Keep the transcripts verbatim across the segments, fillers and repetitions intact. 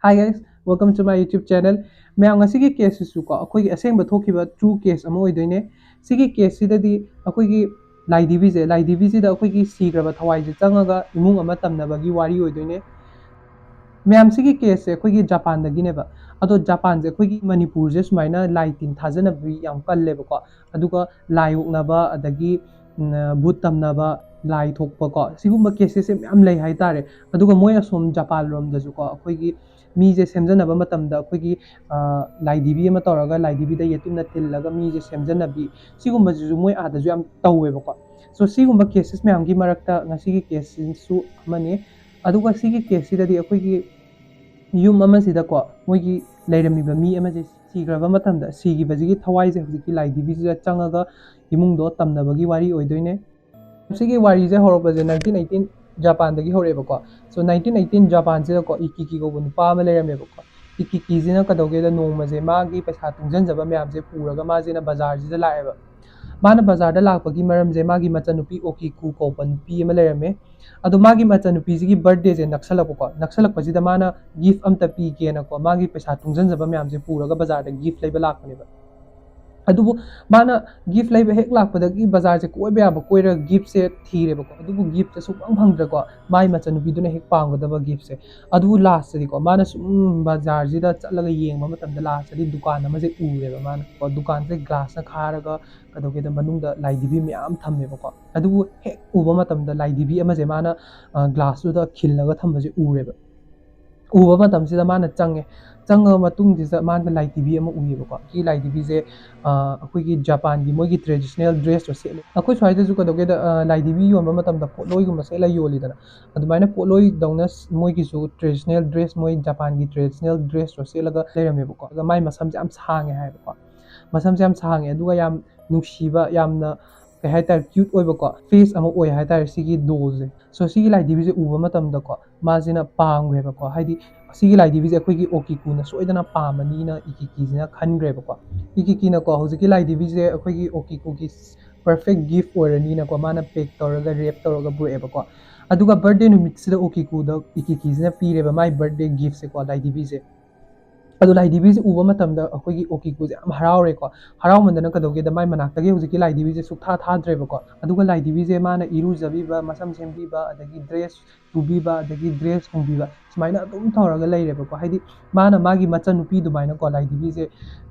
Hi guys, welcome to my YouTube channel. ꯃꯌꯥꯝ, ꯉꯁꯤꯒꯤ ꯀꯦꯁꯁꯤꯁꯨ ꯀꯣ, ꯑꯩꯈꯣꯏꯒꯤ ꯑꯁꯦꯡꯕ ꯊꯣꯛꯈꯤꯕ true case ꯑꯃ ꯑꯣꯏꯗꯣꯏꯅꯦ꯫ ꯁꯤꯒꯤ ꯀꯦꯁꯁꯤꯗꯗꯤ ꯑꯩꯈꯣꯏꯒꯤ ꯂꯥꯏꯙꯤꯕꯤꯁꯦ, ꯂꯥꯏꯙꯤꯕꯤꯁꯤꯗ ꯑꯩꯈꯣꯏꯒꯤ ꯁꯤꯈ꯭ꯔꯕ ꯊꯋꯥꯏꯁꯦ ꯆꯪꯉꯒ ꯏꯃꯨꯡ ꯑꯃ ꯇꯝꯅꯕꯒꯤ ꯋꯥꯔꯤ ꯑꯣꯏꯗꯣꯏꯅꯦ꯫ ꯃꯌꯥꯝ, ꯁꯤꯒꯤ ꯀꯦꯁꯁꯦ ꯑꯩꯈꯣꯏꯒꯤ ꯖꯄꯥꯟꯗꯒꯤꯅꯦꯕ꯫ ꯑꯗꯣ ꯖꯄꯥꯟꯁꯦ ꯑꯩꯈꯣꯏꯒꯤ ꯃꯅꯤꯄꯨꯔꯁꯦ ꯁꯨꯃꯥꯏꯅ ꯂꯥꯏ ꯇꯤꯟ ꯊꯥꯖꯅꯕꯤ ꯌꯥꯝ ꯀꯜꯂꯦꯕꯀꯣ꯫ ꯑꯗꯨꯒ ꯂꯥꯏ ꯑꯣꯛꯅꯕ, ꯑꯗꯒꯤ ꯎꯝ, ꯚꯨꯠ ꯇꯝꯅꯕ, ꯂꯥꯏ ꯊꯣꯛꯄꯀꯣ, ꯁꯤꯒꯨꯝꯕ ꯀꯦꯁꯦꯁꯁꯦ ꯃꯌꯥꯝ ꯂꯩ ꯍꯥꯏꯇꯥꯔꯦ꯫ ꯑꯗꯨꯒ ꯃꯣꯏ ꯑꯁꯣꯝ ꯖꯄꯥꯟ ꯂꯣꯝꯗꯁꯨꯀꯣ, ꯑꯩꯈꯣꯏꯒꯤ ꯃꯤꯁꯦ ꯁꯦꯝꯖꯅꯕ ꯃꯇꯝꯗ ꯑꯩꯈꯣꯏꯒꯤ, ꯑ, ꯂꯥꯏꯙꯤꯕꯤ ꯑꯃ ꯇꯧꯔꯒ ꯂꯥꯏꯙꯤꯕꯤꯗ ꯌꯦꯇꯨꯝꯅ ꯊꯤꯜꯂꯒ ꯃꯤꯁꯦ ꯁꯦꯝꯖꯅꯕꯤ, ꯁꯤꯒꯨꯝꯕꯁꯤꯁꯨ ꯃꯣꯏ ꯑꯥꯗꯁꯨ ꯌꯥꯝ ꯇꯧꯋꯦꯕꯀꯣ꯫ So, ꯁꯤꯒꯨꯝꯕ ꯀꯦꯁꯦꯁ ꯃꯌꯥꯝꯒꯤ ꯃꯔꯛꯇ ꯉꯁꯤꯒꯤ ꯀꯦꯁꯁꯤꯁꯨ ꯑꯃꯅꯤ꯫ ꯑꯗꯨꯒ ꯁꯤꯒꯤ ꯀꯦꯁꯁꯤꯗꯗꯤ ꯑꯩꯈꯣꯏꯒꯤ ꯌꯨꯝ ꯑꯃꯁꯤꯗꯀꯣ, ꯃꯣꯏꯒꯤ ꯂꯩꯔꯝꯃꯤꯕ ꯃꯤ ꯑꯃꯁꯦ ꯁꯤꯈ꯭ꯔꯕ ꯃꯇꯝꯗ, ꯁꯤꯈꯤꯕꯁꯤꯒꯤ ꯊꯋꯥꯏꯁꯦ ꯍꯧꯖꯤꯛꯀꯤ ꯂꯥꯏꯙꯤꯕꯤꯁꯤꯗ ꯆꯪꯉꯒ ꯏꯃꯨꯡꯗꯣ ꯇꯝꯅꯕꯒꯤ ꯋꯥꯔꯤ ꯑꯣꯏꯗꯣꯏꯅꯦ꯫ ꯁꯤꯒꯤ ꯋꯥꯔꯤꯁꯦ ꯍꯧꯔꯛꯄꯁꯦ nineteen eighteen ꯖꯄꯥꯟꯗꯒꯤ ꯍꯧꯔꯛꯑꯦꯕꯀꯣ꯫ So, nineteen eighteen ꯖꯄꯥꯟꯁꯤꯗꯀꯣ, ꯏꯀꯤꯀꯤ ꯀꯧꯕ ꯅꯨꯄꯥ ꯑꯃ ꯂꯩꯔꯝꯃꯦꯕꯀꯣ꯫ ꯏꯀꯤꯀꯤꯁꯤꯅ ꯀꯩꯗꯧꯒꯦꯗ, ꯅꯣꯡꯃꯁꯦ ꯃꯥꯒꯤ ꯄꯩꯁꯥ ꯇꯨꯡꯁꯤꯟꯖꯕ ꯃꯌꯥꯝꯁꯦ ꯄꯨꯔꯒ ꯃꯥꯁꯤꯅ ꯕꯖꯥꯔꯁꯤꯗ ꯂꯥꯛꯑꯦꯕ꯫ ꯃꯥꯅ ꯕꯖꯥꯔꯗ ꯂꯥꯛꯄꯒꯤ ꯃꯔꯝꯁꯦ, ꯃꯥꯒꯤ ꯃꯆꯟꯅꯨꯄꯤ ꯑꯣꯀꯤꯀꯨ ꯀꯧꯕ ꯅꯨꯄꯤ ꯑꯃ ꯂꯩꯔꯝꯃꯦ꯫ ꯑꯗꯣ ꯃꯥꯒꯤ ꯃꯆꯟꯅꯨꯄꯤꯁꯤꯒꯤ ꯕꯥꯔꯊꯗꯦꯁꯦ ꯅꯛꯁꯜꯂꯛꯄꯀꯣ, ꯅꯛꯁꯜꯂꯛꯄꯁꯤꯗ ꯃꯥꯅ ꯒꯤꯐ ꯑꯝꯇ ꯄꯤꯒꯦꯅꯀꯣ, ꯃꯥꯒꯤ ꯄꯩꯁꯥ ꯇꯨꯡꯁꯤꯟꯖꯕ ꯃꯌꯥꯝꯁꯦ ꯄꯨꯔꯒ ꯕꯖꯥꯔꯗ ꯒꯤꯐ ꯂꯩꯕ ꯂꯥꯛꯄꯅꯦꯕ꯫ ꯑꯗꯨꯕꯨ ꯃꯥꯅ ꯒꯤꯐ ꯂꯩꯕ ꯍꯦꯛ ꯂꯥꯛꯄꯗꯒꯤ ꯕꯖꯥꯔꯁꯦ ꯀꯣꯏꯕ ꯌꯥꯕ ꯀꯣꯏꯔꯒ ꯒꯤꯐꯁꯦ ꯊꯤꯔꯦꯕꯀꯣ, ꯑꯗꯨꯕꯨ ꯒꯤꯐꯁꯦ ꯁꯨꯡꯐꯪ ꯐꯪꯗ꯭ꯔꯦꯀꯣ, ꯃꯥꯏ ꯃꯆꯟꯅꯨꯄꯤꯗꯨꯅ ꯍꯦꯛ ꯄꯥꯝꯒꯗꯕ ꯒꯤꯐꯁꯦ꯫ ꯑꯗꯨꯕꯨ ꯂꯥꯁꯇꯗꯤꯀꯣ, ꯃꯥꯅ ꯁꯨꯝ ꯕꯖꯥꯔꯁꯤꯗ ꯆꯠꯂꯒ ꯌꯦꯡꯕ ꯃꯇꯝꯗ ꯂꯥꯁꯇꯗꯤ ꯗꯨꯀꯥꯟ ꯑꯃꯁꯦ ꯎꯔꯦꯕ ꯃꯥꯅ꯫ ꯀꯣ, ꯗꯨꯀꯥꯟꯁꯦ ꯒ꯭ꯂꯥꯁꯅ ꯈꯥꯔꯒ ꯀꯩꯗꯧꯒꯦꯗ, ꯃꯅꯨꯡꯗ ꯂꯥꯏꯙꯤꯕꯤ ꯃꯌꯥꯝ ꯊꯝꯃꯦꯕꯀꯣ꯫ ꯑꯗꯨꯕꯨ ꯍꯦꯛ ꯎꯕ ꯃꯇꯝꯗ ꯂꯥꯏꯙꯤꯕꯤ ꯑꯃꯁꯦ ꯃꯥꯅ, ꯑ, ꯒ꯭ꯂꯥꯁꯇꯨꯗ ꯈꯤꯜꯂꯒ ꯊꯝꯕꯁꯦ ꯎꯔꯦꯕ꯫ ꯎꯕ ꯃꯇꯝꯁꯤꯗ ꯃꯥꯅ ꯆꯪꯉꯦ꯫ ꯆꯪꯉꯕ ꯃꯇꯨꯡꯁꯤꯗ ꯃꯥꯅ ꯂꯥꯏꯙꯤꯕꯤ ꯑꯃ ꯎꯏꯌꯦꯕꯀꯣ꯫ ꯁꯤ ꯂꯥꯏꯙꯤꯕꯤꯁꯦ, ꯑ, ꯑꯩꯈꯣꯏꯒꯤ ꯖꯄꯥꯟꯒꯤ ꯃꯣꯏꯒꯤ traditional dressꯇꯣ ꯁꯦꯠꯂꯦ꯫ ꯑꯩꯈꯣꯏ ꯁ꯭ꯋꯥꯏꯗꯁꯨ ꯀꯩꯗꯧꯒꯦꯗ, ꯑ, ꯂꯥꯏꯙꯤꯕꯤ ꯌꯣꯟꯕ ꯃꯇꯝꯗ ꯄꯣꯠꯂꯣꯏꯒꯨꯝꯕ ꯁꯦꯠꯂ ꯌꯣꯜꯂꯤꯗꯅ, ꯑꯗꯨꯃꯥꯏꯅ ꯄꯣꯠꯂꯣꯏꯗꯧꯅ ꯁ-, ꯃꯣꯏꯒꯤꯁꯨ traditional dress, ꯃꯣꯏ ꯖꯄꯥꯟꯒꯤ traditional dressꯇꯣ ꯁꯦꯠꯂꯒ ꯂꯩꯔꯝꯃꯦꯕꯀꯣ꯫ ꯑꯗꯨꯒ ꯃꯥꯏ ꯃꯁꯝꯁꯦ ꯌꯥꯝ ꯁꯥꯡꯉꯦ ꯍꯥꯏꯕꯀꯣ꯫ ꯃꯁꯝꯁꯦ ꯌꯥꯝ ꯁꯥꯡꯉꯦ, ꯑꯗꯨꯒ ꯌꯥꯝ ꯅꯨꯡꯁꯤꯕ, ꯌꯥꯝꯅ, ꯀꯩ ꯍꯥꯏꯇꯥꯔꯦ, cute ꯑꯣꯏꯕꯀꯣ face ꯑꯃ ꯑꯣꯏ ꯍꯥꯏꯇꯥꯔꯦ ꯁꯤꯒꯤ dollꯁꯦ꯫ So, ꯁꯤꯒꯤ ꯂꯥꯏꯙꯤꯕꯤꯁꯦ ꯎꯕ ꯃꯇꯝꯗꯀꯣ, ꯃꯥꯁꯤꯅ ꯄꯥꯝꯈ꯭ꯔꯦꯕꯀꯣ꯫ ꯍꯥꯏꯗꯤ ꯁꯤꯒꯤ ꯂꯥꯏꯙꯤꯕꯤꯁꯦ ꯑꯩꯈꯣꯏꯒꯤ ꯑꯣꯀꯤꯀꯨꯅ ꯁꯣꯏꯗꯅ ꯄꯥꯝꯃꯅꯤꯅ ꯏꯀꯤꯀꯤꯁꯤꯅ ꯈꯟꯈ꯭ꯔꯦꯕꯀꯣ꯫ ꯏꯀꯤꯀꯤꯅꯀꯣ ꯍꯧꯖꯤꯛꯀꯤ ꯂꯥꯏꯙꯤꯕꯤꯁꯦ ꯑꯩꯈꯣꯏꯒꯤ ꯑꯣꯀꯤꯀꯨꯒꯤ perfect gift ꯑꯣꯏꯔꯅꯤꯅꯀꯣ, ꯃꯥꯅ pack ꯇꯧꯔꯒ, wrap ꯇꯧꯔꯒ ꯄꯨꯔꯛꯑꯦꯕꯀꯣ꯫ ꯑꯗꯨꯒ ꯕꯥꯔꯊꯗꯦ ꯅꯨꯃꯤꯠꯁꯤꯗ ꯑꯣꯀꯤꯀꯨꯗ ꯏꯀꯤꯀꯤꯁꯤꯅ ꯄꯤꯔꯦꯕ ꯃꯥꯏ ꯕꯥꯔꯊꯗꯦ ꯒꯤꯐꯁꯦꯀꯣ, ꯂꯥꯏꯙꯤꯕꯤꯁꯦ꯫ ꯑꯗꯣ ꯂꯥꯏꯙꯤꯕꯤꯁꯦ ꯎꯕ ꯃꯇꯝꯗ ꯑꯩꯈꯣꯏꯒꯤ ꯑꯣꯀꯤꯀꯨꯁꯦ ꯌꯥꯝ ꯍꯔꯥꯎꯔꯦꯀꯣ꯫ ꯍꯔꯥꯎꯃꯟꯗꯅ ꯀꯩꯗꯧꯒꯦꯗ, ꯃꯥꯏ ꯃꯅꯥꯛꯇꯒꯤ ꯍꯧꯖꯤꯛꯀꯤ ꯂꯥꯏꯙꯤꯕꯤꯁꯦ ꯁꯨꯛꯊꯥ ꯊꯥꯗ꯭ꯔꯦꯕꯀꯣ꯫ ꯑꯗꯨꯒ ꯂꯥꯏꯙꯤꯕꯤꯁꯦ ꯃꯥꯅ ꯏꯔꯨꯖꯕꯤꯕ, ꯃꯁꯝ ꯁꯦꯝꯕꯤꯕ, ꯑꯗꯒꯤ ꯗ꯭ꯔꯦꯁ ꯇꯨꯕꯤꯕ, ꯑꯗꯒꯤ ꯗ꯭ꯔꯦꯁ ꯍꯣꯡꯕꯤꯕ, ꯁꯨꯃꯥꯏꯅ ꯑꯗꯨꯝ ꯇꯧꯔꯒ ꯂꯩꯔꯦꯕꯀꯣ꯫ ꯍꯥꯏꯗꯤ ꯃꯥꯅ ꯃꯥꯒꯤ ꯃꯆꯟꯅꯨꯄꯤ ꯑꯗꯨꯃꯥꯏꯅꯀꯣ ꯂꯥꯏꯙꯤꯕꯤꯁꯦ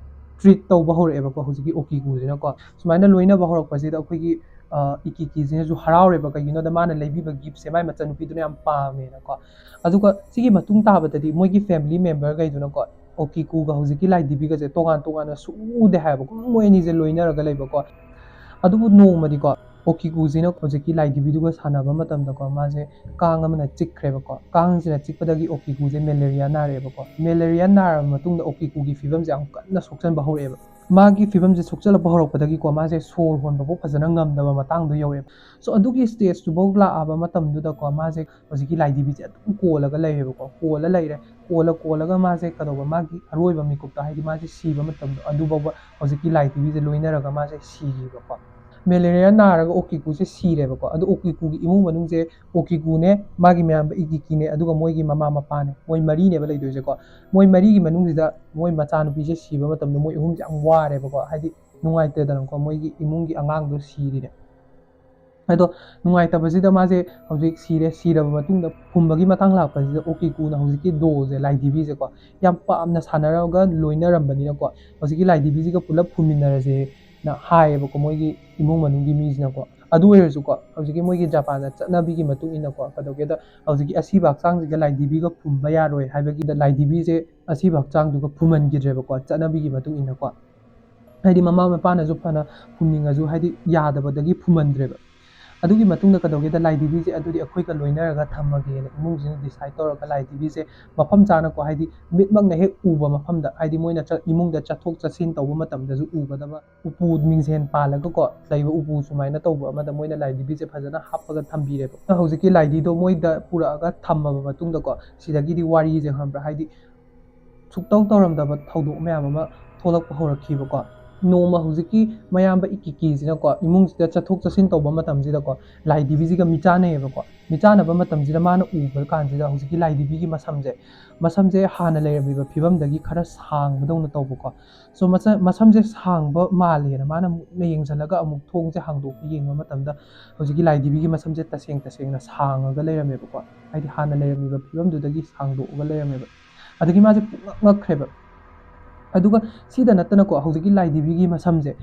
ꯇ꯭ꯔꯤꯠ ꯇꯧꯕ ꯍꯧꯔꯛꯑꯦꯕꯀꯣ ꯍꯧꯖꯤꯛꯀꯤ ꯑꯣꯀꯤꯀꯨꯁꯤꯅꯀꯣ꯫ ꯁꯨꯃꯥꯏꯅ ꯂꯣꯏꯅꯕ ꯍꯧꯔꯛꯄꯁꯤꯗ ꯑꯩꯈꯣꯏꯒꯤ, ꯑ, ꯏꯀꯤꯀꯤꯁꯤꯅꯁꯨ ꯍꯔꯥꯎꯔꯦꯕ꯫ ꯀꯩꯒꯤꯅꯣꯗ ꯃꯥꯅ ꯂꯩꯕꯤꯕ ꯒꯤꯐꯁꯦ ꯃꯥꯏ ꯃꯆꯟꯅꯨꯄꯤꯗꯨꯅ ꯌꯥꯝ ꯄꯥꯝꯃꯦꯅꯀꯣ꯫ ꯑꯗꯨꯒ ꯁꯤꯒꯤ ꯃꯇꯨꯡ ꯇꯥꯕꯗꯗꯤ ꯃꯣꯏꯒꯤ ꯐꯦꯃꯤꯂꯤ ꯃꯦꯝꯕꯔꯈꯩꯗꯨꯅꯀꯣ ꯑꯣꯀꯤꯀꯨꯒ ꯍꯧꯖꯤꯛꯀꯤ ꯂꯥꯏꯙꯤꯕꯤꯒꯁꯦ ꯇꯣꯉꯥꯟ ꯇꯣꯉꯥꯟꯅ ꯁꯨꯛꯎꯗꯦ ꯍꯥꯏꯕꯀꯣ꯫ ꯃꯣꯏ ꯑꯅꯤꯁꯦ ꯂꯣꯏꯅꯔꯒ ꯂꯩꯕꯀꯣ꯫ ꯑꯗꯨꯕꯨ ꯅꯣꯡꯃꯗꯤꯀꯣ ꯑꯣꯀꯤꯀꯨꯁꯤꯅ ꯍꯧꯖꯤꯛꯀꯤ ꯂꯥꯏꯙꯤꯕꯤꯗꯨꯒ ꯁꯥꯟꯅꯕ ꯃꯇꯝꯗꯀꯣ ꯃꯥꯁꯦ ꯀꯥꯡ ꯑꯃꯅ ꯆꯤꯛꯈ꯭ꯔꯦꯕꯀꯣ꯫ ꯀꯥꯡꯁꯤꯅ ꯆꯤꯛꯄꯗꯒꯤ ꯑꯣꯀꯤꯀꯨꯁꯦ ꯃꯦꯂꯦꯔꯤꯌꯥ ꯅꯥꯔꯛꯑꯦꯕꯀꯣ꯫ ꯃꯦꯂꯦꯔꯤꯌꯥ ꯅꯥꯔꯕ ꯃꯇꯨꯡꯗ ꯑꯣꯀꯤꯀꯨꯒꯤ ꯐꯤꯕꯝꯁꯦ ꯌꯥꯝ ꯀꯟꯅ ꯁꯣꯛꯆꯟꯕ ꯍꯧꯔꯛꯑꯦꯕ꯫ ꯃꯥꯒꯤ ꯐꯤꯕꯝꯁꯦ ꯁꯣꯛꯆꯜꯂꯛꯄ ꯍꯧꯔꯛꯄꯗꯒꯤꯀꯣ ꯃꯥꯁꯦ ꯁꯣꯔ ꯍꯣꯟꯕꯐꯥꯎ ꯐꯖꯅ ꯉꯝꯗꯕ ꯃꯇꯥꯡꯗꯣ ꯌꯧꯔꯛꯑꯦꯕ꯫ ꯁꯣ ꯑꯗꯨꯒꯤ ꯁ꯭ꯇꯦꯖꯇꯨꯐꯥꯎ ꯂꯥꯛꯑꯕ ꯃꯇꯝꯗꯨꯗꯀꯣ ꯃꯥꯁꯦ ꯍꯧꯖꯤꯛꯀꯤ ꯂꯥꯏꯙꯤꯕꯤꯁꯦ ꯑꯗꯨꯝ ꯀꯣꯜꯂꯒ ꯂꯩꯔꯦꯕꯀꯣ꯫ ꯀꯣꯜꯂ ꯂꯩꯔꯦ꯫ ꯀꯣꯜꯂ ꯀꯣꯜꯂꯒ ꯃꯥꯁꯦ ꯀꯩꯗꯧꯕ, ꯃꯥꯒꯤ ꯑꯔꯣꯏꯕ ꯃꯤꯀꯨꯞꯇ, ꯍꯥꯏꯗꯤ ꯃꯥꯁꯦ ꯁꯤꯕ ꯃꯇꯝꯗꯣ ꯑꯗꯨꯐꯥꯎꯕ ꯍꯧꯖꯤꯛꯀꯤ ꯂꯥꯏꯙꯤꯕꯤꯁꯦ ꯂꯣꯏꯅꯔꯒ ꯃꯥꯁꯦ ꯁꯤꯈꯤꯕꯀꯣ꯫ ꯃꯦꯂꯦꯔꯤꯌꯥ ꯅꯥꯔꯒ ꯑꯣꯀꯤꯀꯨꯁꯦ ꯁꯤꯔꯦꯕꯀꯣ꯫ ꯑꯗꯣ ꯑꯣꯀꯤꯀꯨꯒꯤ ꯏꯃꯨꯡ ꯃꯅꯨꯡꯁꯦ ꯑꯣꯀꯤꯀꯨꯅꯦ, ꯃꯥꯒꯤ ꯃꯌꯥꯝꯕ ꯏꯀꯤꯀꯤꯅꯦ, ꯑꯗꯨꯒ ꯃꯣꯏꯒꯤ ꯃꯃꯥ ꯃꯄꯥꯅꯦ꯫ ꯃꯣꯏ ꯃꯔꯤꯅꯦꯕ ꯂꯩꯗꯣꯏꯁꯦꯀꯣ꯫ ꯃꯣꯏ ꯃꯔꯤꯒꯤ ꯃꯅꯨꯡꯁꯤꯗ ꯃꯣꯏ ꯃꯆꯥꯅꯨꯄꯤꯁꯦ ꯁꯤꯕ ꯃꯇꯝꯗ ꯃꯣꯏ ꯑꯍꯨꯝꯁꯦ ꯌꯥꯝ ꯋꯥꯔꯦꯕꯀꯣ꯫ ꯍꯥꯏꯗꯤ ꯅꯨꯡꯉꯥꯏꯇꯗꯅꯀꯣ ꯃꯣꯏꯒꯤ ꯏꯃꯨꯡꯒꯤ ꯑꯉꯥꯡꯗꯣ ꯁꯤꯔꯤꯅꯦ꯫ ꯑꯗꯣ ꯅꯨꯡꯉꯥꯏꯇꯕꯁꯤꯗ ꯃꯥꯁꯦ ꯍꯧꯖꯤꯛ ꯁꯤꯔꯦ, ꯁꯤꯔꯕ ꯃꯇꯨꯡꯗ ꯐꯨꯝꯕꯒꯤ ꯃꯇꯥꯡ ꯂꯥꯛꯄꯁꯤꯗ ꯑꯣꯀꯤꯀꯨꯅ ꯍꯧꯖꯤꯛꯀꯤ ꯗꯣꯜꯁꯦ, ꯂꯥꯏꯙꯤꯕꯤꯁꯦꯀꯣ, ꯌꯥꯝ ꯄꯥꯝꯅ ꯁꯥꯟꯅꯔꯒ ꯂꯣꯏꯅꯔꯝꯕꯅꯤꯅꯀꯣ ꯍꯧꯖꯤꯛꯀꯤ ꯂꯥꯏꯙꯤꯕꯤꯁꯤꯒ ꯄꯨꯂꯞ ꯐꯨꯝꯃꯤꯟꯅꯔꯁꯦꯅ ꯍꯥꯏꯌꯦꯕꯀꯣ ꯃꯣꯏꯒꯤ ꯏꯃꯨꯡ ꯃꯅꯨꯡꯒꯤ ꯃꯤꯁꯤꯅꯀꯣ꯫ ꯑꯗꯨ ꯑꯣꯏꯔꯁꯨꯀꯣ ꯍꯧꯖꯤꯛꯀꯤ ꯃꯣꯏꯒꯤ ꯖꯄꯥꯟꯗ ꯆꯠꯅꯕꯤꯒꯤ ꯃꯇꯨꯡ ꯏꯟꯅꯀꯣ ꯀꯩꯗꯧꯒꯦꯗ, ꯍꯧꯖꯤꯛꯀꯤ ꯑꯁꯤꯕ ꯍꯛꯆꯥꯡꯁꯤꯒ ꯂꯥꯏꯙꯤꯕꯤꯒ ꯐꯨꯝꯕ ꯌꯥꯔꯣꯏ ꯍꯥꯏꯕꯒꯤꯗ ꯂꯥꯏꯙꯤꯕꯤꯁꯦ ꯑꯁꯤꯕ ꯍꯛꯆꯥꯡꯗꯨꯒ ꯐꯨꯝꯍꯟꯈꯤꯗ꯭ꯔꯦꯕꯀꯣ ꯆꯠꯅꯕꯤꯒꯤ ꯃꯇꯨꯡ ꯏꯟꯅꯀꯣ꯫ ꯍꯥꯏꯗꯤ ꯃꯃꯥ ꯃꯄꯥꯅꯁꯨ ꯐꯅ ꯐꯨꯝꯅꯤꯡꯉꯁꯨ ꯍꯥꯏꯗꯤ ꯌꯥꯗꯕꯗꯒꯤ ꯐꯨꯝꯍꯟꯗ꯭ꯔꯦꯕ꯫ ꯑꯗꯨꯒꯤ ꯃꯇꯨꯡꯗ ꯀꯩꯗꯧꯒꯦꯗ, ꯂꯥꯏꯙꯤꯕꯤꯁꯦ ꯑꯗꯨꯗꯤ ꯑꯩꯈꯣꯏꯒ ꯂꯣꯏꯅꯔꯒ ꯊꯝꯃꯒꯦꯅ ꯏꯃꯨꯡꯁꯤꯅ ꯗꯤꯁꯥꯏꯠ ꯇꯧꯔꯒ ꯂꯥꯏꯙꯤꯕꯤꯁꯦ ꯃꯐꯝ ꯆꯥꯅꯀꯣ, ꯍꯥꯏꯗꯤ ꯃꯤꯠꯃꯛꯅ ꯍꯦꯛ ꯎꯕ ꯃꯐꯝꯗ, ꯍꯥꯏꯗꯤ ꯃꯣꯏꯅ ꯆꯠ-, ꯏꯃꯨꯡꯗ ꯆꯠꯊꯣꯛ ꯆꯠꯁꯤꯟ ꯇꯧꯕ ꯃꯇꯝꯗꯁꯨ ꯎꯒꯗꯕ ꯎꯄꯨ ꯃꯤꯡꯁꯦꯟ ꯄꯥꯜꯂꯒꯀꯣ ꯂꯩꯕ ꯎꯄꯨ ꯁꯨꯃꯥꯏꯅ ꯇꯧꯕ ꯑꯃꯗ ꯃꯣꯏꯅ ꯂꯥꯏꯙꯤꯕꯤꯁꯦ ꯐꯖꯅ ꯍꯥꯞꯄꯒ ꯊꯝꯕꯤꯔꯦꯕ꯫ ꯍꯧꯖꯤꯛꯀꯤ ꯂꯥꯏꯙꯤꯗꯣ ꯃꯣꯏꯗ ꯄꯨꯔꯛꯑꯒ ꯊꯝꯃꯕ ꯃꯇꯨꯡꯗꯀꯣ ꯁꯤꯗꯒꯤꯗꯤ ꯋꯥꯔꯤꯁꯦ ꯈꯪꯕ꯭ꯔꯥ, ꯍꯥꯏꯗꯤ ꯁꯨꯛꯇꯧ ꯇꯧꯔꯝꯗꯕ ꯊꯧꯗꯣꯛ ꯃꯌꯥꯝ ꯑꯃ ꯊꯣꯛꯂꯛꯄ ꯍꯧꯔꯛꯈꯤꯕꯀꯣ꯫ ꯅꯣꯡꯃ ꯍꯧꯖꯤꯛꯀꯤ ꯃꯌꯥꯝꯕ ꯏꯀꯤꯀꯤꯁꯤꯅꯀꯣ, ꯏꯃꯨꯡꯁꯤꯗ ꯆꯠꯊꯣꯛ ꯆꯠꯁꯤꯟ ꯇꯧꯕ ꯃꯇꯝꯁꯤꯗꯀꯣ, ꯂꯥꯏꯙꯤꯕꯤꯁꯤꯒ ꯃꯤꯆꯥꯟꯅꯩꯌꯦꯕꯀꯣ꯫ ꯃꯤꯆꯥꯟꯅꯕ ꯃꯇꯝꯁꯤꯗ ꯃꯥꯅ ꯎꯕ ꯀꯥꯟꯁꯤꯗ ꯍꯧꯖꯤꯛꯀꯤ ꯂꯥꯏꯙꯤꯕꯤꯒꯤ ꯃꯁꯝꯁꯦ, ꯃꯁꯝꯁꯦ ꯍꯥꯟꯅ ꯂꯩꯔꯝꯃꯤꯕ ꯐꯤꯕꯝꯗꯒꯤ ꯈꯔ ꯁꯥꯡꯕꯗꯧꯅ ꯇꯧꯕꯀꯣ꯫ So ꯃꯁ-, ꯃꯁꯝꯁꯦ ꯁꯥꯡꯕ ꯃꯥꯜꯂꯦꯅ ꯃꯥꯅ ꯃꯨꯟꯅ ꯌꯦꯡꯁꯤꯜꯂꯒ ꯑꯃꯨꯛ ꯊꯣꯡꯁꯦ ꯍꯥꯡꯗꯣꯛꯄ ꯌꯦꯡꯕ ꯃꯇꯝꯗ ꯍꯧꯖꯤꯛꯀꯤ ꯂꯥꯏꯙꯤꯕꯤꯒꯤ ꯃꯁꯝꯁꯦ ꯇꯁꯦꯡ ꯇꯁꯦꯡꯅ ꯁꯥꯡꯉꯒ ꯂꯩꯔꯝꯃꯦꯕꯀꯣ꯫ ꯍꯥꯏꯗꯤ ꯍꯥꯟꯅ ꯂꯩꯔꯝꯃꯤꯕ ꯐꯤꯕꯝꯗꯨꯗꯒꯤ ꯁꯥꯡꯗꯣꯛꯑꯒ ꯂꯩꯔꯝꯃꯦꯕ꯫ ꯑꯗꯒꯤ ꯃꯥꯁꯦ ꯄꯨꯡꯉꯛ ꯉꯛꯈ꯭ꯔꯦꯕ꯫ ꯑꯗꯨꯒ ꯁꯤꯗ ꯅꯠꯇꯅꯀꯣ, ꯍꯧꯖꯤꯛꯀꯤ ꯂꯥꯏꯙꯤꯕꯤꯒꯤ ꯃꯁꯝꯁꯦ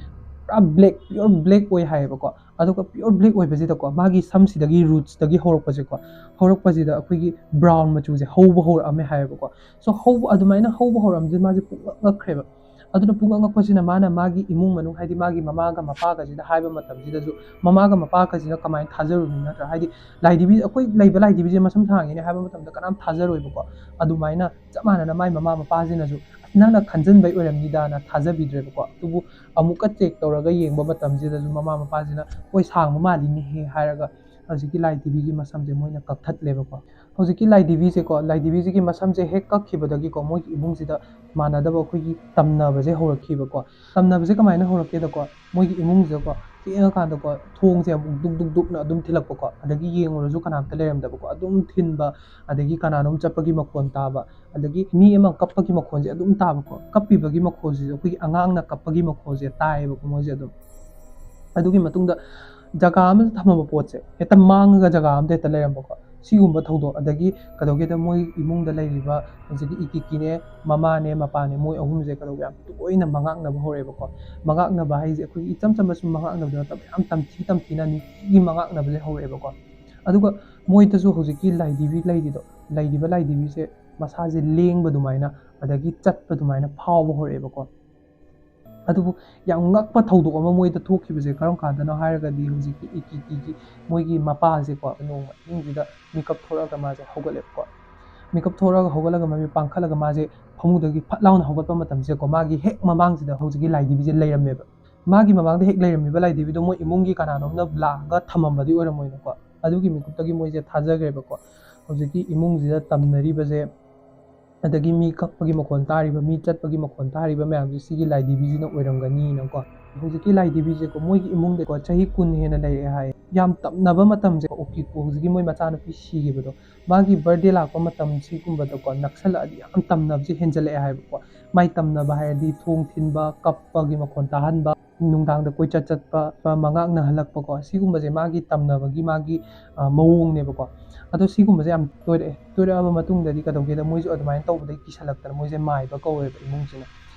ꯄꯨꯔꯥ black, pure black ꯑꯣꯏ ꯍꯥꯏꯌꯦꯕꯀꯣ꯫ ꯑꯗꯨꯒ pure black ꯑꯣꯏꯕꯁꯤꯗꯀꯣ, ꯃꯥꯒꯤ ꯁꯝꯁꯤꯗꯒꯤ rootsꯇꯒꯤ ꯍꯧꯔꯛꯄꯁꯦꯀꯣ, ꯍꯧꯔꯛꯄꯁꯤꯗ ꯑꯩꯈꯣꯏꯒꯤ brown ꯃꯆꯨꯁꯦ ꯍꯧꯕ ꯍꯧꯔꯛꯑꯝꯃꯦ ꯍꯥꯏꯌꯦꯕꯀꯣ꯫ So ꯍꯧꯕ, ꯑꯗꯨꯃꯥꯏꯅ ꯍꯧꯕ ꯍꯧꯔꯛꯑꯝꯕꯁꯦ ꯃꯥꯁꯦ ꯄꯨꯡꯉꯛ ꯉꯛꯈ꯭ꯔꯦꯕ꯫ ꯑꯗꯨꯅ ꯄꯨꯡꯉꯛ ꯉꯛꯄꯁꯤꯅ ꯃꯥꯅ ꯃꯥꯒꯤ ꯏꯃꯨꯡ ꯃꯅꯨꯡ, ꯍꯥꯏꯗꯤ ꯃꯥꯒꯤ ꯃꯃꯥꯒ ꯃꯄꯥꯒꯁꯤꯗ ꯍꯥꯏꯕ ꯃꯇꯝꯁꯤꯗꯁꯨ, ꯃꯃꯥꯒ ꯃꯄꯥꯒꯁꯤꯅ ꯀꯃꯥꯏꯅ ꯊꯥꯖꯔꯨꯅꯤ, ꯅꯠꯇ꯭ꯔꯥ? ꯍꯥꯏꯗꯤ ꯂꯥꯏꯙꯤꯕꯤ, ꯑꯩꯈꯣꯏ ꯂꯩꯕ ꯂꯥꯏꯙꯤꯕꯤꯁꯦ ꯃꯁꯝ ꯁꯥꯡꯉꯤꯅꯦ ꯍꯥꯏꯕ ꯃꯇꯝꯗ ꯀꯅꯥꯝ ꯊꯥꯖꯔꯣꯏꯕꯀꯣ꯫ ꯑꯗꯨꯃꯥꯏꯅ ꯆꯞ ꯃꯥꯟꯅꯅ ꯃꯥꯏ ꯃꯃꯥ ꯃꯄꯥꯁꯤꯅꯁꯨ "ꯑꯁ, ꯅꯪꯅ ꯈꯟꯖꯟꯕꯩ ꯑꯣꯏꯔꯝꯅꯤꯗꯅ" ꯊꯥꯖꯕꯤꯗ꯭ꯔꯦꯕꯀꯣ꯫ ꯑꯗꯨꯕꯨ ꯑꯃꯨꯛꯀ check ꯇꯧꯔꯒ ꯌꯦꯡꯕ ꯃꯇꯝꯁꯤꯗꯁꯨ ꯃꯃꯥ ꯃꯄꯥꯁꯤꯅ "ꯍꯣꯏ, ꯁꯥꯡꯕ ꯃꯥꯜꯂꯤꯅꯦꯍꯦ" ꯍꯥꯏꯔꯒ ꯍꯧꯖꯤꯛꯀꯤ ꯂꯥꯏꯙꯤꯕꯤꯒꯤ ꯃꯁꯝꯁꯦ ꯃꯣꯏꯅ ꯀꯛꯊꯠꯂꯦꯕꯀꯣ꯫ ꯍꯧꯖꯤꯛꯀꯤ ꯂꯥꯏꯙꯤꯕꯤꯁꯦꯀꯣ, ꯂꯥꯏꯙꯤꯕꯤꯁꯤꯒꯤ ꯃꯁꯝꯁꯦ ꯍꯦꯛ ꯀꯛꯈꯤꯕꯗꯒꯤꯀꯣ, ꯃꯣꯏꯒꯤ ꯏꯃꯨꯡꯁꯤꯗ ꯃꯥꯟꯅꯗꯕ ꯑꯩꯈꯣꯏꯒꯤ ꯇꯝꯅꯕꯁꯦ ꯍꯧꯔꯛꯈꯤꯕꯀꯣ꯫ ꯇꯝꯅꯕꯁꯦ ꯀꯃꯥꯏꯅ ꯍꯧꯔꯛꯀꯦꯗꯀꯣ, ꯃꯣꯏꯒꯤ ꯏꯃꯨꯡꯁꯤꯗꯀꯣ ꯊꯦꯡꯉꯀꯥꯟꯗꯀꯣ ꯊꯣꯡꯁꯦ ꯑꯃꯨꯛ ꯗꯨꯛ ꯗꯨꯛ ꯗꯨꯛꯅ ꯑꯗꯨꯝ ꯊꯤꯜꯂꯛꯄꯀꯣ꯫ ꯑꯗꯒꯤ ꯌꯦꯡꯉꯨꯔꯁꯨ ꯀꯅꯥꯝꯇ ꯂꯩꯔꯝꯗꯕꯀꯣ꯫ ꯑꯗꯨꯝ ꯊꯤꯟꯕ, ꯑꯗꯒꯤ ꯀꯅꯥꯅꯣꯝ ꯆꯠꯄꯒꯤ ꯃꯈꯣꯟ ꯇꯥꯕ, ꯑꯗꯒꯤ ꯃꯤ ꯑꯃ ꯀꯞꯄꯒꯤ ꯃꯈꯣꯟꯁꯦ ꯑꯗꯨꯝ ꯇꯥꯕꯀꯣ꯫ ꯀꯞꯄꯤꯕꯒꯤ ꯃꯈꯣꯟꯁꯤꯁꯨ ꯑꯩꯈꯣꯏꯒꯤ ꯑꯉꯥꯡꯅ ꯀꯞꯄꯒꯤ ꯃꯈꯣꯟꯁꯦ ꯇꯥꯏꯌꯦꯕꯀꯣ ꯃꯣꯏꯁꯦ ꯑꯗꯨꯝ꯫ ꯑꯗꯨꯒꯤ ꯃꯇꯨꯡꯗ ꯖꯒꯥ ꯑꯃꯗ ꯊꯝꯃꯝꯕ ꯄꯣꯠꯁꯦ ꯍꯦꯛꯇ ꯃꯥꯡꯉꯒ ꯖꯒꯥ ꯑꯃꯗ ꯍꯦꯛꯇ ꯂꯩꯔꯝꯕꯀꯣ꯫ ꯁꯤꯒꯨꯝꯕ ꯊꯧꯗꯣꯛ, ꯑꯗꯒꯤ ꯀꯩꯗꯧꯒꯦꯗ, ꯃꯣꯏ ꯏꯃꯨꯡꯗ ꯂꯩꯔꯤꯕ ꯍꯧꯖꯤꯛꯀꯤ ꯏꯀꯤꯀꯤꯅꯦ, ꯃꯃꯥꯅꯦ, ꯃꯄꯥꯅꯦ, ꯃꯣꯏ ꯑꯍꯨꯝꯁꯦ ꯀꯩꯗꯧꯕ, ꯌꯥꯝ ꯇꯣꯏꯅ ꯃꯉꯥꯛꯅꯕ ꯍꯧꯔꯛꯑꯦꯕꯀꯣ꯫ ꯃꯉꯥꯛꯅꯕ ꯍꯥꯏꯁꯦ ꯑꯩꯈꯣꯏꯒꯤ ꯏꯆꯝ ꯆꯝꯕ ꯁꯨꯝ ꯃꯉꯥꯛꯅꯕꯗ ꯅꯠꯇꯕ, ꯌꯥꯝ ꯇꯝꯊꯤ ꯇꯝꯊꯤꯅ ꯅꯨꯡꯇꯤꯒꯤ ꯃꯉꯥꯛꯅꯕꯁꯦ ꯍꯧꯔꯛꯑꯦꯕꯀꯣ꯫ ꯑꯗꯨꯒ ꯃꯣꯏꯗꯁꯨ ꯍꯧꯖꯤꯛꯀꯤ ꯂꯥꯏꯙꯤꯕꯤ ꯂꯩꯔꯤꯗꯣ, ꯂꯩꯔꯤꯕ ꯂꯥꯏꯙꯤꯕꯤꯁꯦ ꯃꯁꯥꯁꯦ ꯂꯦꯡꯕ ꯑꯗꯨꯃꯥꯏꯅ, ꯑꯗꯒꯤ ꯆꯠꯄ ꯑꯗꯨꯃꯥꯏꯅ ꯐꯥꯎꯕ ꯍꯧꯔꯛꯑꯦꯕꯀꯣ꯫ ꯑꯗꯨꯕꯨ ꯌꯥꯝ ꯉꯛꯄ ꯊꯧꯗꯣꯛ ꯑꯃ ꯃꯣꯏꯗ ꯊꯣꯛꯈꯤꯕꯁꯦ ꯀꯔꯝ ꯀꯥꯟꯗꯅꯣ ꯍꯥꯏꯔꯒꯗꯤ, ꯍꯧꯖꯤꯛꯀꯤ ꯏꯀꯤꯀꯤꯒꯤ ꯃꯣꯏꯒꯤ ꯃꯄꯥꯁꯦꯀꯣ, ꯅꯣꯡꯃ ꯑꯍꯤꯡꯁꯤꯗ ꯃꯤꯀꯞ ꯊꯣꯛꯂꯛꯑꯒ ꯃꯥꯁꯦ ꯍꯧꯒꯠꯂꯦꯕꯀꯣ꯫ ꯃꯤꯀꯞ ꯊꯣꯛꯂꯛꯑꯒ ꯍꯧꯒꯠꯂꯒ ꯃꯃꯤꯠ ꯄꯥꯡꯈꯠꯂꯒ ꯃꯥꯁꯦ ꯐꯃꯨꯡꯗꯒꯤ ꯐꯠ ꯂꯥꯎꯅ ꯍꯧꯒꯠꯄ ꯃꯇꯝꯁꯤꯗꯀꯣ, ꯃꯥꯒꯤ ꯍꯦꯛ ꯃꯃꯥꯡꯁꯤꯗ ꯍꯧꯖꯤꯛꯀꯤ ꯂꯥꯏꯙꯤꯕꯤꯁꯦ ꯂꯩꯔꯝꯃꯦꯕ꯫ ꯃꯥꯒꯤ ꯃꯃꯥꯡꯗ ꯍꯦꯛ ꯂꯩꯔꯝꯃꯤꯕ ꯂꯥꯏꯙꯤꯕꯤꯗꯣ ꯃꯣꯏ ꯏꯃꯨꯡꯒꯤ ꯀꯅꯥꯅꯣꯝꯅ ꯂꯥꯛꯑꯒ ꯊꯝꯃꯝꯕꯗꯤ ꯑꯣꯏꯔꯝꯃꯣꯏꯅꯀꯣ꯫ ꯑꯗꯨꯒꯤ ꯃꯤꯀꯨꯞꯇꯒꯤ ꯃꯣꯏꯁꯦ ꯊꯥꯖꯈ꯭ꯔꯦꯕꯀꯣ꯫ ꯍꯧꯖꯤꯛꯀꯤ ꯏꯃꯨꯡꯁꯤꯗ ꯇꯝꯅꯔꯤꯕꯁꯦ ꯑꯗꯒꯤ ꯃꯤ ꯀꯞꯄꯒꯤ ꯃꯈꯣꯟ ꯇꯥꯔꯤꯕ, ꯃꯤ ꯆꯠꯄꯒꯤ ꯃꯈꯣꯟ ꯇꯥꯔꯤꯕ ꯃꯌꯥꯝꯁꯦ ꯁꯤꯒꯤ ꯂꯥꯏꯙꯤꯕꯤꯁꯤꯅ ꯑꯣꯏꯔꯝꯒꯅꯤꯅꯀꯣ꯫ ꯍꯧꯖꯤꯛꯀꯤ ꯂꯥꯏꯙꯤꯕꯤꯁꯦꯀꯣ, ꯃꯣꯏꯒꯤ ꯏꯃꯨꯡꯗꯀꯣ ꯆꯍꯤ ꯀꯨꯟ ꯍꯦꯟꯅ ꯂꯩꯔꯛꯑꯦ ꯍꯥꯏ꯫ ꯌꯥꯝ ꯇꯝꯅꯕ ꯃꯇꯝꯁꯦ ꯑꯣꯀꯤꯀꯨ, ꯍꯧꯖꯤꯛꯀꯤ ꯃꯣꯏ ꯃꯆꯥꯅꯨꯄꯤ ꯁꯤꯈꯤꯕꯗꯣ, ꯃꯥꯒꯤ ꯕꯥꯔꯗꯦ ꯂꯥꯛꯄ ꯃꯇꯝ ꯁꯤꯒꯨꯝꯕꯗꯀꯣ ꯅꯛꯁꯜꯂꯛꯑꯗꯤ ꯌꯥꯝ ꯇꯝꯅꯕꯁꯦ ꯍꯦꯟꯖꯜꯂꯛꯑꯦ ꯍꯥꯏꯕꯀꯣ꯫ ꯃꯥꯏ ꯇꯝꯅꯕ ꯍꯥꯏꯔꯗꯤ ꯊꯣꯡ ꯊꯤꯟꯕ, ꯀꯞꯄꯒꯤ ꯃꯈꯣꯟ ꯇꯥꯍꯟꯕ, ꯅꯨꯡꯗꯥꯡꯗ ꯀꯣꯏꯆꯠ ꯆꯠꯄ, ꯃꯉꯥꯛꯅꯍꯜꯂꯛꯄꯀꯣ, ꯁꯤꯒꯨꯝꯕꯁꯦ ꯃꯥꯒꯤ ꯇꯝꯅꯕꯒꯤ ꯃꯥꯒꯤ, ꯑ, ꯃꯑꯣꯡꯅꯦꯕꯀꯣ꯫ ꯑꯗꯣ ꯁꯤꯒꯨꯝꯕꯁꯦ ꯌꯥꯝ ꯇꯣꯏꯔꯛꯑꯦ꯫ ꯇꯣꯏꯔꯛꯑꯕ ꯃꯇꯨꯡꯗꯗꯤ ꯀꯩꯗꯧꯒꯦꯗ, ꯃꯣꯏꯁꯨ ꯑꯗꯨꯃꯥꯏꯅ ꯇꯧꯕꯗꯒꯤ ꯀꯤꯁꯜꯂꯛꯇꯅ ꯃꯣꯏꯁꯦ ꯃꯥꯏꯕ ꯀꯧꯋꯦꯕ ꯏꯃꯨꯡꯁꯤꯅ꯫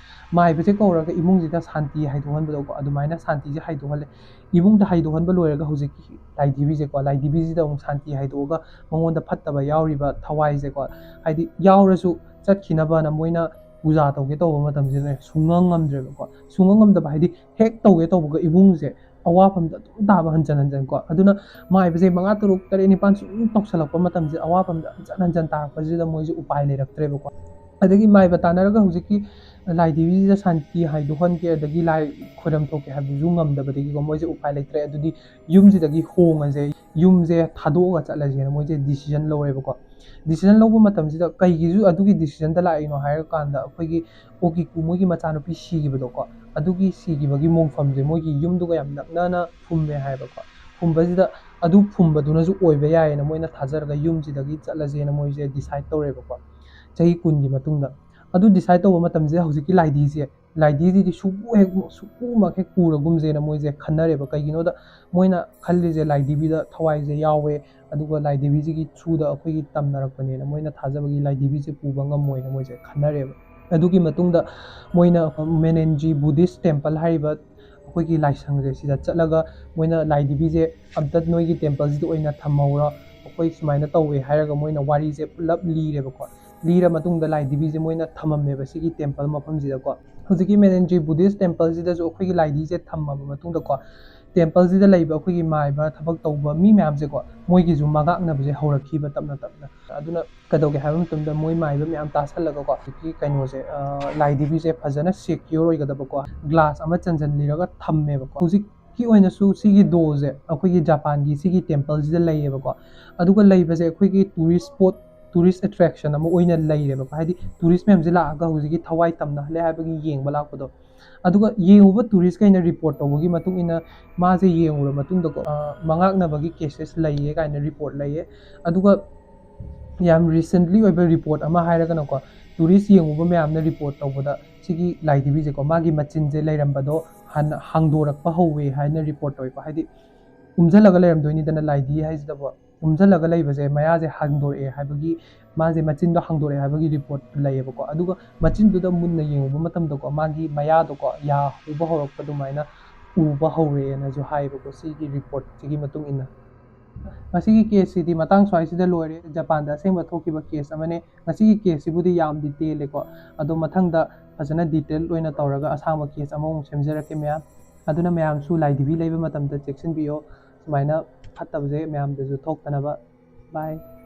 ꯃꯥꯏꯕꯁꯦ ꯀꯧꯔꯒ ꯏꯃꯨꯡꯁꯤꯗ ꯁꯥꯟꯇꯤ ꯍꯥꯏꯗꯣꯛꯍꯟꯕꯗꯣꯀꯣ, ꯑꯗꯨꯃꯥꯏꯅ ꯁꯥꯟꯇꯤꯁꯦ ꯍꯥꯏꯗꯣꯛꯍꯜꯂꯦ꯫ ꯏꯃꯨꯡꯗ ꯍꯥꯏꯗꯣꯛꯍꯟꯕ ꯂꯣꯏꯔꯒ ꯍꯧꯖꯤꯛꯀꯤ ꯂꯥꯏꯙꯤꯕꯤꯁꯦꯀꯣ, ꯂꯥꯏꯙꯤꯕꯤꯁꯤꯗ ꯑꯃꯨꯛ ꯁꯥꯟꯇꯤ ꯍꯥꯏꯗꯣꯛꯑꯒ ꯃꯉꯣꯟꯗ ꯐꯠꯇꯕ ꯌꯥꯎꯔꯤꯕ ꯊꯋꯥꯏꯁꯦꯀꯣ, ꯍꯥꯏꯗꯤ ꯌꯥꯎꯔꯁꯨ ꯆꯠꯈꯤꯅꯕꯅ ꯃꯣꯏꯅ ꯄꯨꯖꯥ ꯇꯧꯒꯦ ꯇꯧꯕ ꯃꯇꯝꯁꯤꯗꯅꯦ, ꯁꯨꯡꯉꯝ ꯉꯝꯗ꯭ꯔꯦꯕꯀꯣ꯫ ꯁꯨꯡꯉꯝ ꯉꯝꯗꯕ ꯍꯥꯏꯗꯤ ꯍꯦꯛ ꯇꯧꯒꯦ ꯇꯧꯕꯒ ꯏꯃꯨꯡꯁꯦ ꯑꯋꯥꯐꯝꯗ ꯑꯗꯨꯝ ꯇꯥꯕ ꯍꯟꯖꯟ ꯍꯟꯖꯟ ꯀꯣ꯫ ꯑꯗꯨꯅ ꯃꯥꯏꯕꯁꯦ ꯃꯉꯥ, ꯇꯔꯨꯛ, ꯇꯔꯦꯠ, ꯅꯤꯄꯥꯟ ꯁꯨꯝ ꯇꯧꯁꯜꯂꯛꯄ ꯃꯇꯝꯁꯦ, ꯑꯋꯥꯐꯝꯗ ꯍꯟꯖꯟ ꯍꯟꯖꯟ ꯇꯥꯔꯛꯄꯁꯤꯗ ꯃꯣꯏꯁꯦ ꯎꯄꯥꯏ ꯂꯩꯔꯛꯇ꯭ꯔꯦꯕꯀꯣ꯫ ꯑꯗꯒꯤ ꯃꯥꯏꯕ ꯇꯥꯟꯅꯔꯒ ꯍꯧꯖꯤꯛꯀꯤ ꯂꯥꯏ ꯗꯦꯕꯤꯁꯤꯗ ꯁꯥꯟꯇꯤ ꯍꯥꯏꯗꯣꯛꯍꯟꯒꯦ, ꯑꯗꯒꯤ ꯂꯥꯏ ꯈꯣꯏꯔꯝ ꯊꯣꯛꯀꯦ ꯍꯥꯏꯕꯗꯨꯁꯨ ꯉꯝꯗꯕꯗꯒꯤꯀꯣ, ꯃꯣꯏꯁꯦ ꯎꯄꯥꯏ ꯂꯩꯇ꯭ꯔꯦ꯫ ꯑꯗꯨꯗꯤ ꯌꯨꯝꯁꯤꯗꯒꯤ ꯍꯣꯡꯉꯁꯦ, ꯌꯨꯝꯁꯦ ꯊꯥꯗꯣꯛꯑꯒ ꯆꯠꯂꯁꯦꯅ ꯃꯣꯏꯁꯦ ꯗꯤꯁꯤꯖꯟ ꯂꯧꯔꯦꯕꯀꯣ꯫ ꯗꯤꯁꯤꯖꯟ ꯂꯧꯕ ꯃꯇꯝꯁꯤꯗ ꯀꯩꯒꯤꯁꯨ ꯑꯗꯨꯒꯤ ꯗꯤꯁꯤꯖꯟꯗ ꯂꯥꯛꯏꯅꯣ ꯍꯥꯏꯔꯀꯥꯟꯗ, ꯑꯩꯈꯣꯏꯒꯤ ꯑꯣꯀꯤꯀꯨ ꯃꯣꯏꯒꯤ ꯃꯆꯥꯅꯨꯄꯤ ꯁꯤꯈꯤꯕꯗꯣꯀꯣ, ꯑꯗꯨꯒꯤ ꯁꯤꯈꯤꯕꯒꯤ ꯃꯣꯡꯐꯝꯁꯦ ꯃꯣꯏꯒꯤ ꯌꯨꯝꯗꯨꯒ ꯌꯥꯝ ꯅꯛꯅꯅ ꯐꯨꯝꯃꯦ ꯍꯥꯏꯕꯀꯣ꯫ ꯐꯨꯝꯕꯁꯤꯗ ꯑꯗꯨ ꯐꯨꯝꯕꯗꯨꯅꯁꯨ ꯑꯣꯏꯕ ꯌꯥꯏꯌꯦꯅ ꯃꯣꯏꯅ ꯊꯥꯖꯔꯒ ꯌꯨꯝꯁꯤꯗꯒꯤ ꯆꯠꯂꯁꯦꯅ ꯃꯣꯏꯁꯦ ꯗꯤꯁꯥꯏꯠ ꯇꯧꯔꯦꯕꯀꯣ, ꯆꯍꯤ ꯀꯨꯟꯒꯤ ꯃꯇꯨꯡꯗ꯫ ꯑꯗꯨ ꯗꯤꯁꯥꯏꯠ ꯇꯧꯕ ꯃꯇꯝꯁꯤꯗ ꯍꯧꯖꯤꯛꯀꯤ ꯂꯥꯏꯙꯤꯁꯦ, ꯂꯥꯏꯙꯤꯁꯤꯗꯤ ꯁꯨꯛꯎ ꯍꯦꯛ, ꯁꯨꯛꯎꯃꯛ ꯍꯦꯛ ꯎꯔꯒꯨꯝꯁꯦꯅ ꯃꯣꯏꯁꯦ ꯈꯟꯅꯔꯦꯕ꯫ ꯀꯩꯒꯤꯅꯣꯗ ꯃꯣꯏꯅ ꯈꯜꯂꯤꯁꯦ ꯂꯥꯏꯙꯤꯕꯤꯗ ꯊꯋꯥꯏꯁꯦ ꯌꯥꯎꯋꯦ, ꯑꯗꯨꯒ ꯂꯥꯏꯙꯤꯕꯤꯁꯤꯒꯤ ꯊ꯭ꯔꯨꯗ ꯑꯩꯈꯣꯏꯒꯤ ꯇꯝꯅꯔꯛꯄꯅꯦꯅ ꯃꯣꯏꯅ ꯊꯥꯖꯕꯒꯤ ꯂꯥꯏꯙꯤꯕꯤꯁꯦ ꯄꯨꯕ ꯉꯝꯃꯣꯏꯅ ꯃꯣꯏꯁꯦ ꯈꯟꯅꯔꯦꯕ꯫ ꯑꯗꯨꯒꯤ ꯃꯇꯨꯡꯗ ꯃꯣꯏꯅ ꯃꯦꯅꯦꯟꯖꯤ ꯕꯨꯙꯤꯁ ꯇꯦꯝꯄꯜ ꯍꯥꯏꯔꯤꯕ ꯑꯩꯈꯣꯏꯒꯤ ꯂꯥꯏꯁꯪꯁꯦ ꯁꯤꯗ ꯆꯠꯂꯒ ꯃꯣꯏꯅ ꯂꯥꯏꯙꯤꯕꯤꯁꯦ ꯑꯝꯇ ꯅꯣꯏꯒꯤ ꯇꯦꯝꯄꯜꯁꯤꯗ ꯑꯣꯏꯅ ꯊꯝꯍꯧꯔꯣ, ꯑꯩꯈꯣꯏ ꯁꯨꯃꯥꯏꯅ ꯇꯧꯋꯦ ꯍꯥꯏꯔꯒ ꯃꯣꯏꯅ ꯋꯥꯔꯤꯁꯦ ꯄꯨꯂꯞ ꯂꯤꯔꯦꯕꯀꯣ꯫ ꯂꯤꯔ ꯃꯇꯨꯡꯗ ꯂꯥꯏꯙꯤꯕꯤꯁꯦ ꯃꯣꯏꯅ ꯊꯝꯃꯝꯃꯦꯕ ꯁꯤꯒꯤ ꯇꯦꯝꯄꯜ ꯃꯐꯝꯁꯤꯗꯀꯣ꯫ ꯍꯧꯖꯤꯛꯀꯤ ꯃꯦꯅꯦꯟꯖꯤ ꯕꯨꯙꯤꯁ ꯇꯦꯝꯄꯜꯁꯤꯗꯁꯨ ꯑꯩꯈꯣꯏꯒꯤ ꯂꯥꯏꯙꯤꯁꯦ ꯊꯝꯃꯕ ꯃꯇꯨꯡꯗꯀꯣ, ꯇꯦꯝꯄꯜꯁꯤꯗ ꯂꯩꯕ ꯑꯩꯈꯣꯏꯒꯤ ꯃꯥꯏꯕ ꯊꯕꯛ ꯇꯧꯕ ꯃꯤ ꯃꯌꯥꯝꯁꯦꯀꯣ, ꯃꯣꯏꯒꯤꯁꯨ ꯃꯉꯥꯛꯅꯕꯁꯦ ꯍꯧꯔꯛꯈꯤꯕ ꯇꯞꯅ ꯇꯞꯅ꯫ ꯑꯗꯨꯅ ꯀꯩꯗꯧꯒꯦ ꯍꯥꯏꯕ ꯃꯇꯝꯗ ꯃꯣꯏ ꯃꯥꯏꯕ ꯃꯌꯥꯝ ꯇꯥꯁꯜꯂꯒꯀꯣ, ꯍꯧꯖꯤꯛꯀꯤ ꯀꯩꯅꯣꯁꯦ, ꯑ, ꯂꯥꯏꯙꯤꯕꯤꯁꯦ ꯐꯖꯅ ꯁꯦꯀ꯭ꯌꯣꯔ ꯑꯣꯏꯒꯗꯕꯀꯣ, ꯒ꯭ꯂꯥꯁ ꯑꯃ ꯆꯟꯁꯤꯟꯕꯤꯔꯒ ꯊꯝꯃꯦꯕꯀꯣ꯫ ꯍꯧꯖꯤꯛꯀꯤ ꯑꯣꯏꯅꯁꯨ ꯁꯤꯒꯤ ꯗꯣꯜꯁꯦ ꯑꯩꯈꯣꯏꯒꯤ ꯖꯄꯥꯟꯒꯤ ꯁꯤꯒꯤ ꯇꯦꯝꯄꯜꯁꯤꯗ ꯂꯩꯌꯦꯕꯀꯣ꯫ ꯑꯗꯨꯒ ꯂꯩꯕꯁꯦ ꯑꯩꯈꯣꯏꯒꯤ ꯇꯨꯔꯤꯁ ꯁ꯭ꯄꯣꯠ tourist attraction ꯑꯃ ꯑꯣꯏꯅ ꯂꯩꯔꯦꯕꯀꯣ꯫ ꯍꯥꯏꯗꯤ tourist ꯃꯌꯥꯝꯁꯦ ꯂꯥꯛꯑꯒ ꯍꯧꯖꯤꯛꯀꯤ ꯊꯋꯥꯏ ꯇꯝꯅꯍꯜꯂꯦ ꯍꯥꯏꯕꯒꯤ ꯌꯦꯡꯕ ꯂꯥꯛꯄꯗꯣ꯫ ꯑꯗꯨꯒ ꯌꯦꯡꯉꯨꯕ touristꯈꯩꯅ report ꯇꯧꯕꯒꯤ ꯃꯇꯨꯡ ꯏꯟꯅ ꯃꯥꯁꯦ ꯌꯦꯡꯉꯨꯔ ꯃꯇꯨꯡꯗꯀꯣ, ꯑ, ꯃꯉꯥꯛꯅꯕꯒꯤ cases ꯂꯩꯌꯦ ꯀꯥꯏꯅ report ꯂꯩꯌꯦ꯫ ꯑꯗꯨꯒ ꯌꯥꯝ recently ꯑꯣꯏꯕ report ꯑꯃ ꯍꯥꯏꯔꯒꯅꯀꯣ, tourist ꯌꯦꯡꯉꯨꯕ ꯃꯌꯥꯝꯅ report ꯇꯧꯕꯗ ꯁꯤꯒꯤ ꯂꯥꯏꯙꯤꯕꯤꯁꯦꯀꯣ, ꯃꯥꯒꯤ ꯃꯆꯤꯟꯁꯦ ꯂꯩꯔꯝꯕꯗꯣ ꯍꯥꯟꯅ ꯍꯥꯡꯗꯣꯔꯛꯄ ꯍꯧꯋꯦ ꯍꯥꯏꯅ report ꯇꯧꯋꯦꯀꯣ꯫ ꯍꯥꯏꯗꯤ ꯎꯝꯖꯜꯂꯒ ꯂꯩꯔꯝꯗꯣꯏꯅꯤꯗꯅ ꯂꯥꯏꯙꯤ ꯍꯥꯏꯁꯤꯗꯕꯨ, ꯎꯝꯖꯜꯂꯒ ꯂꯩꯕꯁꯦ ꯃꯌꯥꯁꯦ ꯍꯥꯡꯗꯣꯔꯛꯑꯦ ꯍꯥꯏꯕꯒꯤ, ꯃꯥꯁꯦ ꯃꯆꯤꯟꯗꯣ ꯍꯥꯡꯗꯣꯔꯛꯑꯦ ꯍꯥꯏꯕꯒꯤ report ꯂꯩꯌꯦꯕꯀꯣ꯫ ꯑꯗꯨꯒ ꯃꯆꯤꯟꯗꯨꯗ ꯃꯨꯟꯅ ꯌꯦꯡꯉꯨꯕ ꯃꯇꯝꯗꯀꯣ, ꯃꯥꯒꯤ ꯃꯌꯥꯗꯣꯀꯣ, ꯌꯥ ꯎꯕ ꯍꯧꯔꯛꯄ ꯑꯗꯨꯃꯥꯏꯅ ꯎꯕ ꯍꯧꯔꯛꯑꯦꯅꯁꯨ ꯍꯥꯏꯌꯦꯕꯀꯣ, ꯁꯤꯒꯤ reportꯁꯤꯒꯤ ꯃꯇꯨꯡ ꯏꯟꯅ꯫ ꯉꯁꯤꯒꯤ caseꯁꯤꯗꯤ ꯃꯇꯥꯡ ꯁ꯭ꯋꯥꯏꯁꯤꯗ ꯂꯣꯏꯔꯦ꯫ ꯖꯄꯥꯟꯗ ꯑꯁꯦꯡꯕ ꯊꯣꯛꯈꯤꯕ case ꯑꯃꯅꯦ꯫ ꯉꯁꯤꯒꯤ caseꯁꯤꯕꯨꯗꯤ ꯌꯥꯝ detailꯂꯦꯀꯣ, ꯑꯗꯣ ꯃꯊꯪꯗ ꯐꯖꯅ detail ꯑꯣꯏꯅ ꯇꯧꯔꯒ ꯑꯁꯥꯡꯕ case ꯑꯃꯃꯨꯛ ꯁꯦꯝꯖꯔꯛꯀꯦ ꯃꯌꯥꯝ꯫ ꯑꯗꯨꯅ ꯃꯌꯥꯝꯁꯨ ꯂꯥꯏꯙꯤꯕꯤ ꯂꯩꯕ ꯃꯇꯝꯗ ꯆꯦꯛꯁꯤꯟꯕꯤꯌꯣ, ꯁꯨꯃꯥꯏꯅ ꯐꯠꯇꯕꯁꯦ ꯃꯌꯥꯝꯗꯁꯨ ꯊꯣꯛꯇꯅꯕ꯫ Bye꯫